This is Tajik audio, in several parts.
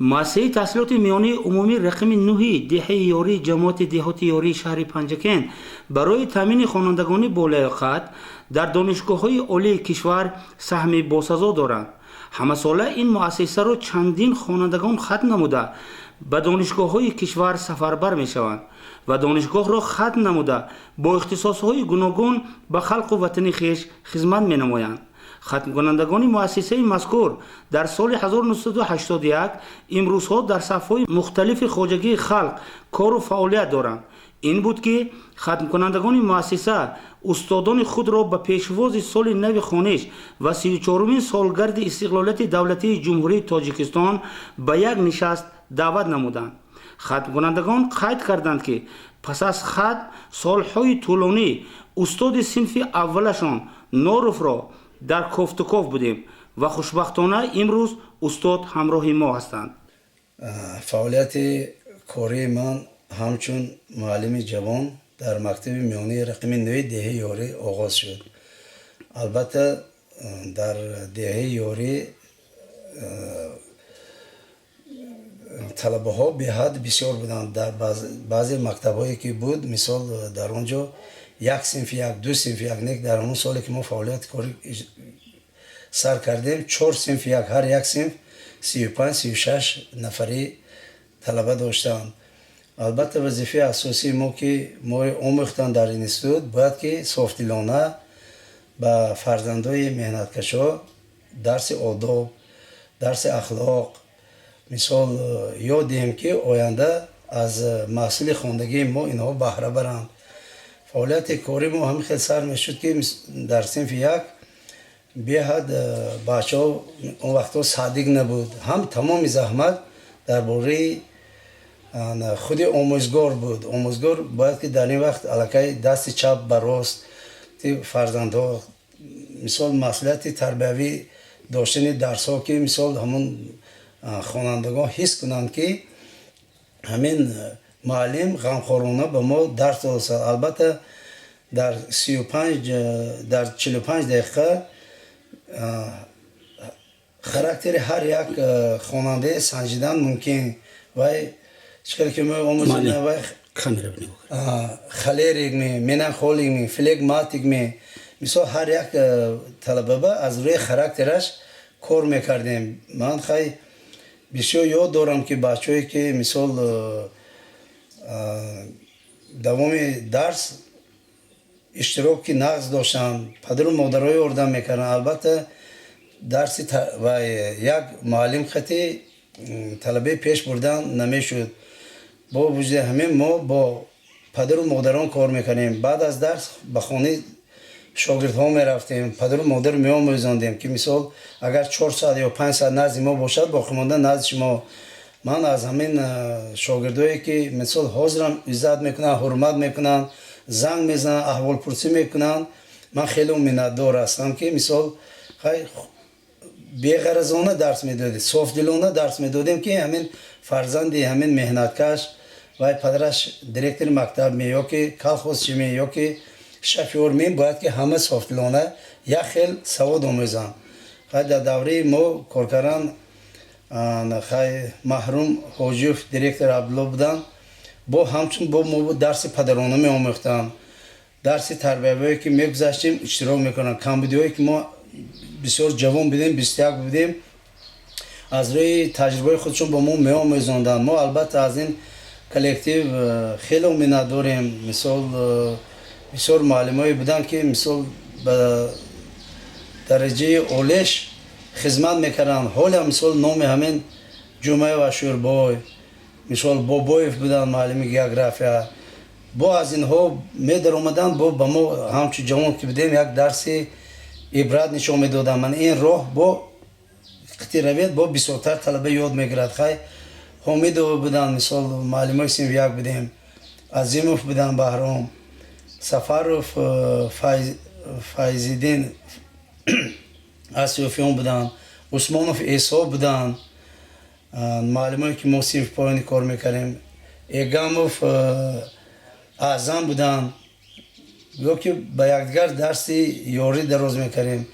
Муассисаи таҳсилоти миёнаи умумии рақами 9 деҳаи Ёрӣ, ҷамоати деҳоти Ёрии шаҳри Панҷакент барои таъмини хонандагони болаёқат дар донишгоҳҳои олии кишвар саҳми босазо доранд. Ҳамасола ин муассисаро чандин хонандагон хатм намуда, ба донишгоҳҳои кишвар сафарбар мешаванд ва донишгоҳро хатм намуда, бо ихтисосҳои гуногун ба халқу ватани хеш хизмат менамоянд. Хатмкунандагони муассисаи мазкур дар соли 1981 имрӯзҳо дар сафҳои мухталифи хоҷагии халқ кору фаъолият доранд. Ин буд, ки хатмкунандагони муассиса устодони худро ба пешвози соли нави хониш ва 34-умин солгарди истиқлолияти давлатии Ҷумҳурии Тоҷикистон ба як нишаст даъват намуданд. Хатмкунандагон қайд карданд, ки пас аз хатм солҳои тӯлонӣ устоди синфи аввалашон Норовро дар кофтуков будем ва хушбахтона имрӯз устод ҳамроҳи мо ҳастанд. Фаъолияти кории ман ҳамчун муаллими ҷавон дар мактаби миёнаи рақами 9 деҳаи Ёрӣ оғоз шуд. Албатта, дар деҳаи Ёрӣ талабаҳо беҳад бисёр буданд. Дар баъзе мактабҳое ки буд, мисол, дар он ҷо як синфи як, ду синфи як не, дар ҳамон соле ки мо фаъолияти корӣ сар кардем, чор синфи як, ҳар як синф 35, 36 нафарӣ талаба доштанд. Албатта, вазифаи асосии мо, ки моро омӯхтанд дар институт, бояд ки софдилона ба фарзандои меҳнаткашо дарси одоб, дарси ахлоқ, мисол, ёд диҳем, ки оянда аз маҳсули хондагии мо инҳо баҳра баранд. Фаъолияти кори мо ҳамин хел сар мешуд, ки дар синфи як беҳад бачаҳо, он вақтҳо садик набуд, ҳам тамоми заҳмат дар бораи худи омӯзгор буд. Омӯзгор бояд ки дар ин вақт аллакай дасти чап ба рост фарзандҳо, мисол, масъулияти тарбиявӣ доштани дарсҳо, ки, мисол, ҳамун хонандагон ҳис кунанд, ки ҳамин муаллим ғамхорона ба мо дарс додааст. Албатта, дар 35, дар 45 дақиқа характери ҳар як хонандае санҷидан мумкин. Вай чӣ хеле ки мо омӯзем, вай холерик ми, меланхолик ми, флегматик ми, мисол, ҳар як талабаба аз рӯи характераш кор мекардем. Ман хай бисёр ёд дорам, ки бачаҳое ки, мисол, давоми дарс иштироки нағз доштанд, падару модарҳо ёрдам мекарданд. Албатта, дарси вай як муаллим хати талабаи пеш бурдан намешуд. Бо вуҷуди ҳамин мо бо падару модарон кор мекардем. Баъд аз дарс ба хонаи шогирдҳо мерафтем, падару модар меомӯзондем, ки, мисол, агар 4 соат ё 5 соат назди мо бошад, боқимонда назди шумо. Ман аз ҳамин шогирдое ки, мисол, ҳозирам иззат мекунанд, ҳурмат мекунанд, занг мезананд, аҳволпурсӣ мекунанд, ман хеле миннатдор ҳастам, ки, мисол, хай беғаразона дарс медодем, софдилона дарс медодем, ки ҳамин фарзанди ҳамин меҳнаткаш, вай падараш директори мактаб ме ё ки колхозчи ме ё ки шофёр ме, бояд ки ҳама софдилона як хел савод омӯзанд. Хай, дар давраи мо кор кардан, хай, маҳрум Ҳоҷиев, директор Абдулло буданд, бо ҳамчун бо мо дарси падарона меомӯхтанд. Дарси тарбиявие ки мегузаштем, иштирок мекунанд. Камбудиҳое ки мо бисёр ҷавон будем, 21 будем, аз рӯи таҷрибаи худшон ба мо меомӯзонданд. Мо, албатта, аз ин коллектив хеле миннатдорем. Мисол, бисёр муаллимое буданд, ки, мисол, ба дараҷаи олеш хизмат мекарданд. Ҳоле, мисол, номи ҳамин Ҷумаев Ашурбой, мисол, Бобоев буданд, муаллими география, бо аз инҳо медаромаданд, бо ба мо ҳамчун ҷавон ки будем, як дарси ибрат нишон медоданд: ман ин роҳ бо қити равед, бо бисёртар талаба ёд мегирад. Хай, Ҳомидова буданд, мисол, муаллимои синфи як будем, Азимов буданд, Баҳром Сафаров, Файзиддин Асёфиён буданд, Усмонов Эсо буданд, муаллимое ки мо синфи поёни кор мекардем, Эгамов Аъзам буданд, ё ки ба якдигар дарси ёрӣ дароз мекардем.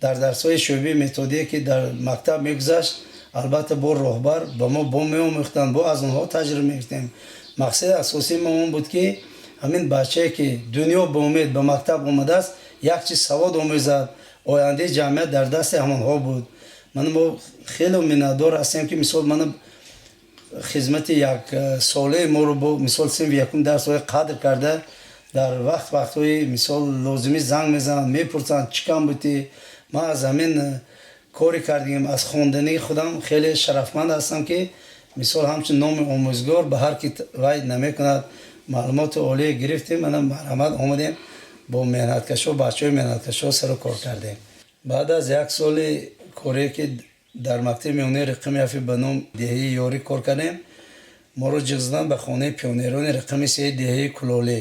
Дар дарсҳои шӯъбаи методие, ки дар мактаб мегузашт. Албатта, бо роҳбар ба мо бо меомӯхтанд, бо аз онҳо таҷриба мегирифтем. Мақсади асосии мо он буд, ки ҳамин бачае, ки дунё ба умед ба мактаб омадааст, як чиз савод омӯзад. Ояндаи ҷамъият дар дасти ҳамонҳо буд. Ман мо хеле миннатдор ҳастем, ки мисол мана хизмати як солаи моро бо мисол синфи якум дарсҳои қадр карда, дар вақт вақтҳои мисол лозимӣ занг мезананд, мепурсанд, чӣ кам будӣ. Ман аз ҳамин коре кардем, аз хондании худам хеле шарафманд ҳастам, ки мисол ҳамчун номи омӯзгор ба ҳар ки вай намекунад. Маълумоти олие гирифтем, мана марҳамат, омадем, бо меҳнаткашо, бачаҳои меҳнаткашо сару кор кардем. Баъд аз як соли коре, ки дар мактаби миёнаи рақами ҳафти ба ном деҳаи Ёрӣ кор кардем, моро ҷиғ заданд ба хонаи пионерони рақами сеи деҳаи Кулолӣ.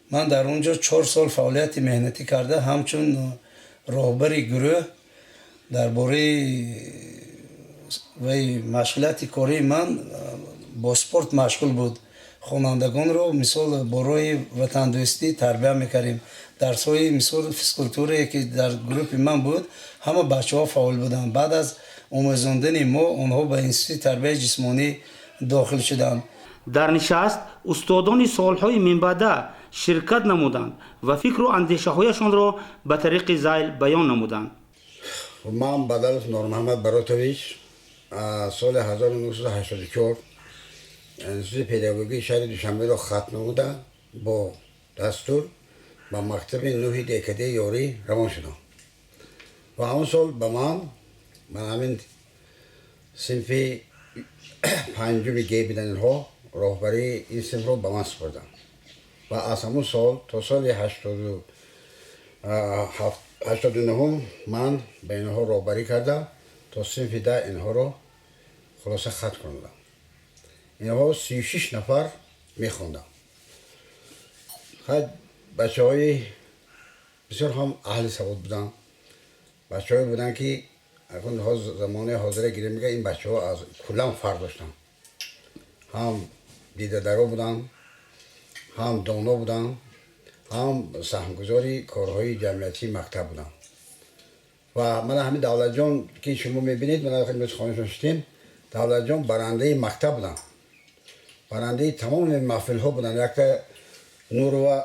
Ман дар он ҷо 4 сол фаъолияти меҳнатӣ карда, ҳамчун роҳбари гурӯҳ дар бораи вай машғулияти кории ман бо спорт машғул буд. Хонандагонро мисол бо роҳи ватандӯстӣ тарбия мекардем. Дарсҳои мисол физкультурае, ки дар гурӯҳи ман буд, ҳама бачаҳо фаъол буданд. Баъд аз омӯзондани мо онҳо ба институти тарбияи ҷисмонӣ дохил шуданд. Дар нишаст устодони солҳои минбаъда ширкат намуданд ва фикру андешаҳояшонро ба тариқи зайл баён намуданд. Ман Бадалов Нормуҳаммад Баротович, соли 1984 институти педагогии шаҳри Душанберо хатм намуда, бо дастур ба мактаби нӯҳи деҳкадаи Ёрӣ равон шудам ва ҳамон сол ба ман ҳамин синфи панҷуми ге биданинҳо роҳбарии ин синфро ба ман супурданд ва аз ҳамон сол то соли 89-ум ман ба инҳо роҳбарӣ карда, то синфи 10 инҳоро хулоса хатм кардам. Инҳо 36 нафар мехондам. Хай, бачаҳои бисёр ҳам аҳли савод буданд, бачаҳое буданд, ки акун замонаи ҳозира гирем, мега ин бачаҳо аз куллан фарқ доштанд. Ҳам дидадаро буданд, ҳам доно буданд, ҳам саҳмгузори корҳои ҷамъиятии мактаб буданд. Ва мана ҳамин Давлатҷон, ки шумо мебинед, мана хонашон шудем, Давлатҷон барандаи мактаб буданд, барандаи тамоми маҳфилҳо буданд. Якта Нурова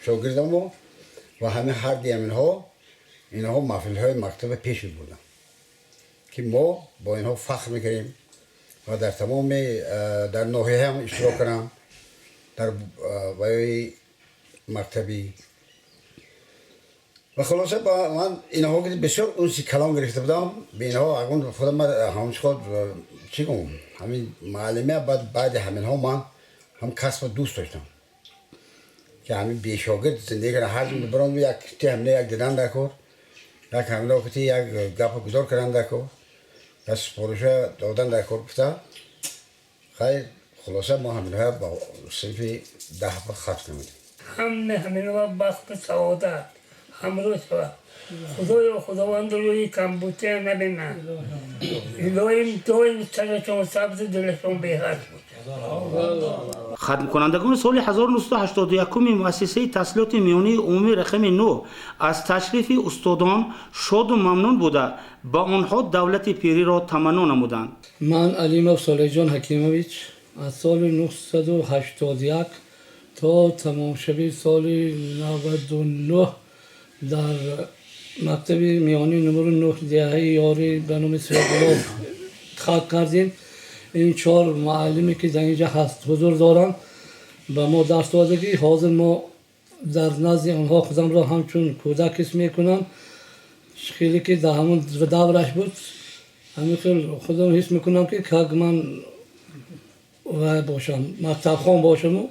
шогирдамо ва ҳамин ҳарди ҳаминҳо, инҳо маҳфилҳои мактаба пеш мебурданд, ки мо бо инҳо фахр мекардем ва дар тамоми дар ноҳия ҳам иштирок кардам дар ваёи мактабӣ. Ва хулоса, ба ман инҳо бисёр унси калон гирифта будам ба инҳо. Агун худам ҳамчход чӣ гум, ҳамин муаллимия. Баъд баъди ҳаминҳо ман ҳам касбро дӯст доштам, ки ҳамин бешогирд зиндагӣ кардам. Ҳар баром як ти ҳамина як дидан дар кор, як ҳамина кути як гапа гузор кардан дар кор, як супориша додан дар кор гуфта. Хайр, хулоса, мо ҳаминҳоя ба синфи 10 ба хатм намудем. Ҳама ҳаминҳо бахту саодат ҳамроҳ шавад. Худоё, Худованд, рӯи камбутия набинанд. Илоҳим, доим сарашон сабзу дилашон беҳат. Хатмкунандагони соли 1981 муассисаи таҳсилоти миёнаи умумии рақами 9 аз ташрифи устодон шоду мамнун буда, ба онҳо давлати пириро таманно намуданд. Ман Алимов Солеҳҷон Ҳакимович, аз соли 981 то тамомшавии соли 99 дар мактаби миёнии нумеро 9 деҳаи Ёрӣ ба номи Свердлов хатм кардем. Ин чор муаллиме, ки дар инҷа ҳаст, ҳузур доранд, ба мо дарс додагӣ. Ҳозир мо дар назди онҳо худамро ҳамчун кӯдак ҳис мекунам. Хеле ки дар ҳамон давраш буд, ҳамин хел худам ҳис мекунам, ки как ман вай бошам, мактабхон бошаму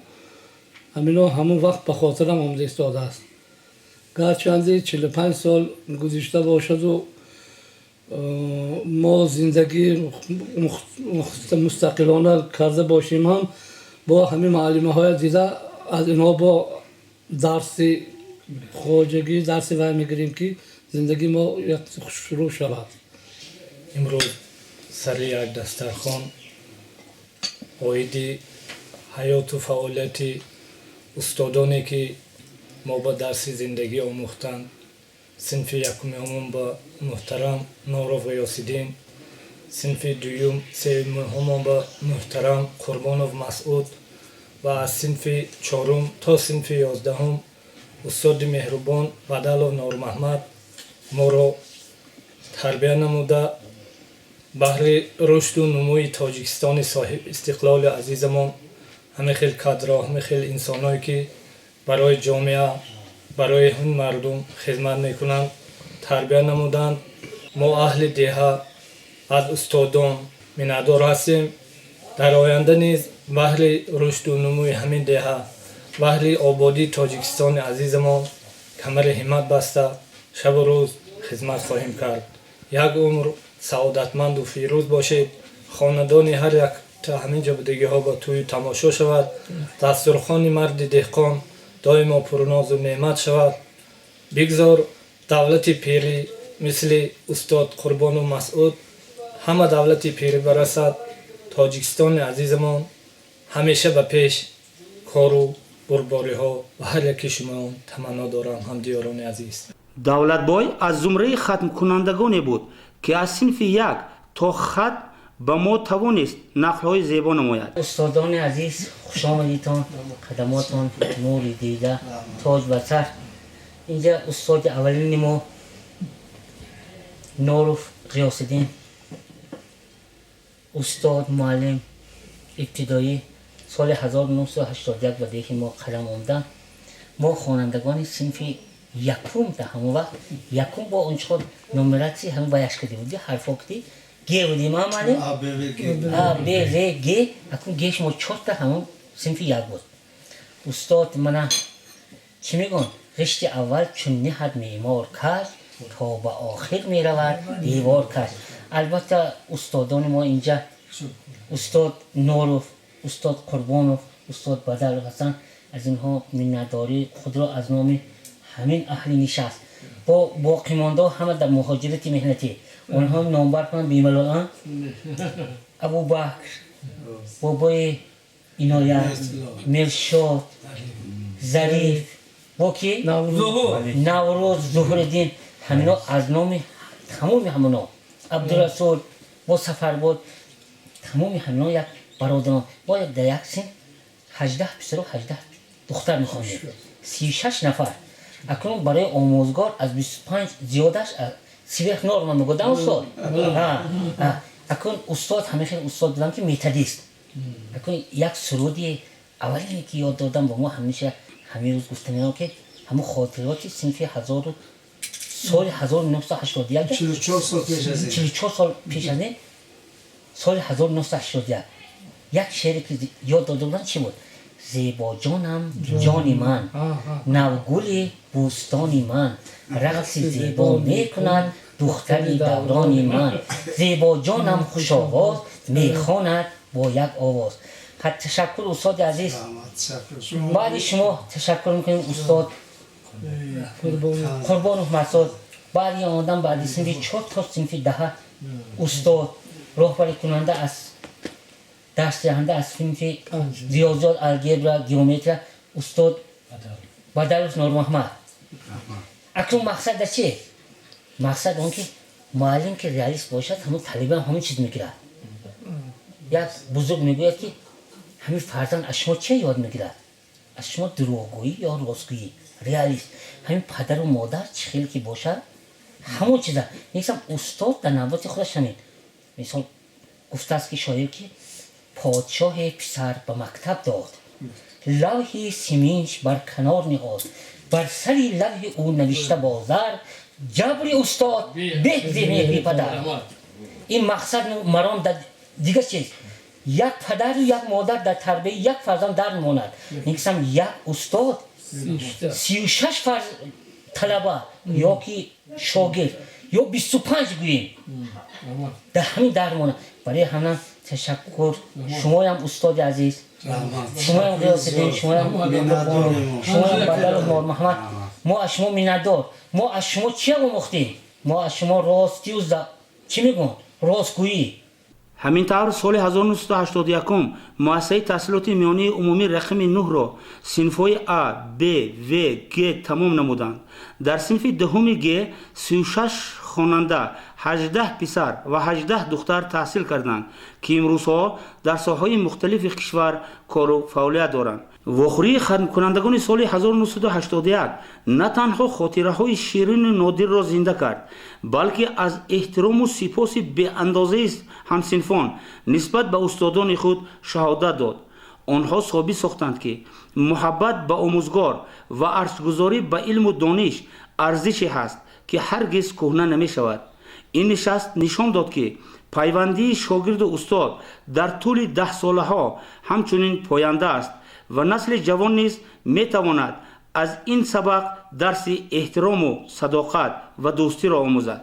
ҳамино ҳамон вақт ба хотирам омада истодааст. Гарчанде 45 сол гузишта бошаду мо зиндагӣ мустақилона карда бошем ҳам, бо ҳамин муаллимаҳоя дида, аз инҳо бо дарси хоҷагӣ, дарси вай мегирем, ки зиндагии мо як шурӯъ шавад. Имрӯз сари як дастархон оиди ҳаёту фаъолияти устодоне, ки мо ба дарси зиндагӣ омӯхтанд, синфи якуми ҳамон ба муҳтарам Норов Ғиёсиддин. Синфи дуюм, сеюмҳомон ба муҳтарам Қурбонов Масъуд ва аз синфи чорум то синфи 11-ум устоди меҳрубон Бадалов Нормаҳмад моро тарбия намуда, баҳри рушду нумӯи Тоҷикистони соҳиб истиқлоли азизамон ҳамин хел кадрҳо, ҳамин хел инсонҳое ки барои ҷомеа, барои ҳамин мардум хизмат мекунанд, тарбия намуданд. Мо аҳли деҳа аз устодон миннатдор ҳастем. Дар оянда низ баҳри рушду нумӯи ҳамин деҳа, баҳри ободии Тоҷикистони азизамон камари ҳиммат баста, шабу рӯз хизмат хоҳем кард. Як умр саодатманду фирӯз бошед. Хонадони ҳар як та ҳамин ҷо будагиҳо ба тӯю тамошо шавад. Дастурхони марди деҳқон доимо пурнозу неъмат шавад. Бигзор давлати пирӣ мисли устод Қурбону Масъуд ҳама давлати пирӣ барасад. Тоҷикистони азизамон ҳамеша ба пеш, кору бурдбориҳо ва ҳар яки шумоён таманно дорам, ҳамдиёрони азиз. Давлатбой аз зумраи хатмкунандагоне буд, ки аз синфи як то хатм ба мо тавонист нақлҳои зебо намояд. Устодони азиз, хушомадитон, қадамотон нури дида, тоҷ ба сар. Инҷа устоди аввалини мо Норов Ғиёсиддин, устод муаллим ибтидоӣ, соли 1981 ба деҳи мо қадам омдан. Мо хонандагони синфи якум, дар ҳамон вақт якум бо ончо нумератсия ҳамин ваяш кардем буди, ҳарфо киди г будим, а муаллим, а, б, в, г. Акун геш мо чорта, ҳамон синфи як буд. Устод мана чӣ мегӯн: «Ғишти аввал чун ниҳад меъмор каҷ, то ба охир меравад девор каҷ». Албатта, устодони мо инҷа устод Норов, устод Қурбонов, устод Бадалов ҳастанд. Аз инҳо миннатдории худро аз номи ҳамин аҳли нишаст бо боқимондао, ҳама дар муҳоҷирати меҳнатӣ, онҳо номбар кунам бемалол: Абубакр, бобои Иноят, Миршод, Зариф, бо ки Наврӯз, Зуҳриддин. Ҳамино аз номи тамоми ҳамоно, Абдурасул бо Сафарбод, тамоми ҳамино як бародарон. Бояд дар як син 18 писару 18 духтар мехондем, 36 нафар. Акнун барои омӯзгор аз 25 зиёдаш сверх норма мегӯдам устод. Акнун устод ҳамин хел устод будам, ки методист. Акнун як суруди аввалине ки ёд додам ба мо, ҳамеша ҳамин рӯз гуфта меоям, ки ҳамун хотироти синфи ҳазору соли 1981, 44 сол пеш аз ин, соли 1981 як шере ки ёд дода буданд, чӣ буд? «Зебоҷонам, ҷони ман, навгули бӯстони ман, рақси зебо мекунад духтари даврони ман. Зебоҷонам хушовоз, мехонад бо як овоз». Ташаккур, устоди азиз. Баъди шумо ташаккур мекунем устод Қурбонов Масуд. Баъди омадан, баъди синфи чор то синфи 10 устод роҳбарикунанда, аз дарсдиҳанда аз синфи риёзиёт, алгебра, геометрия устод Бадалов Нормуҳаммад. Акнун мақсад дар чи? Мақсад он ки муаллим ки реалист бошад, ҳамун талибаам ҳамун чиз мегирад. Як бузург мегӯяд, ки ҳамин фарзанд аз шумо че ёд мегирад? Аз шумо дурӯғгӯӣ ё ростгӯӣ? Реалист ҳамин падару модар чӣ хеле ки бошад, ҳамон чиза нестам. Устод дар навбати худаш ҳамин мисол гуфтааст, ки шоир ки подшоҳе писар ба мактаб дод, лавҳи симинш бар канор ниҳод, бар сари лавҳи ӯ навишта бо зар: «Ҷабри устод беҳ зи меҳри падар». Ин мақсад маром дар дигар чиз, як падару як модар дар тарбияи як фарзанд дар мемонад, лекин як устод 36 фарз талаба ё ки шогирд ё 25 гӯем дар ҳамин дар мемонад. Барои ҳамин ташаккур шумоям, устоди азиз, шумоям, Ғиёсиддин, шумоям, шумоям, Бадалов Нормуҳаммад. Мо аз шумо миннатдор. Мо аз шумо чия омӯхтем? Мо аз шумо ростию, чӣ мегӯн, ростгӯӣ. Ҳамин тавр, соли 1981 муассисаи таҳсилоти миёнии умумӣ рақами 9-ро синфҳои а, б, в, г тамом намуданд. Дар синфи даҳуми г 36 хонанда. 18 писар ва 18 духтар таҳсил карданд, ки имрӯзҳо дар соҳаҳои мухталифи кишвар кору фаъолият доранд. Вохӯрии хатмкунандагони соли 1981 на танҳо хотираҳои ширину нодирро зинда кард, балки аз эҳтирому сипоси беандозаи ҳамсинфон нисбат ба устодони худ шаҳодат дод. Онҳо собит сохтанд, ки муҳаббат ба омӯзгор ва арҷгузорӣ ба илму дониш арзише ҳаст, ки ҳаргиз кӯҳна намешавад. Ин нишаст нишон дод, ки пайвандии шогирду устод дар тӯли даҳсолаҳо ҳамчунин поянда аст ва насли ҷавон низ метавонад аз ин сабақ дарси эҳтирому садоқат ва дӯстиро омӯзад.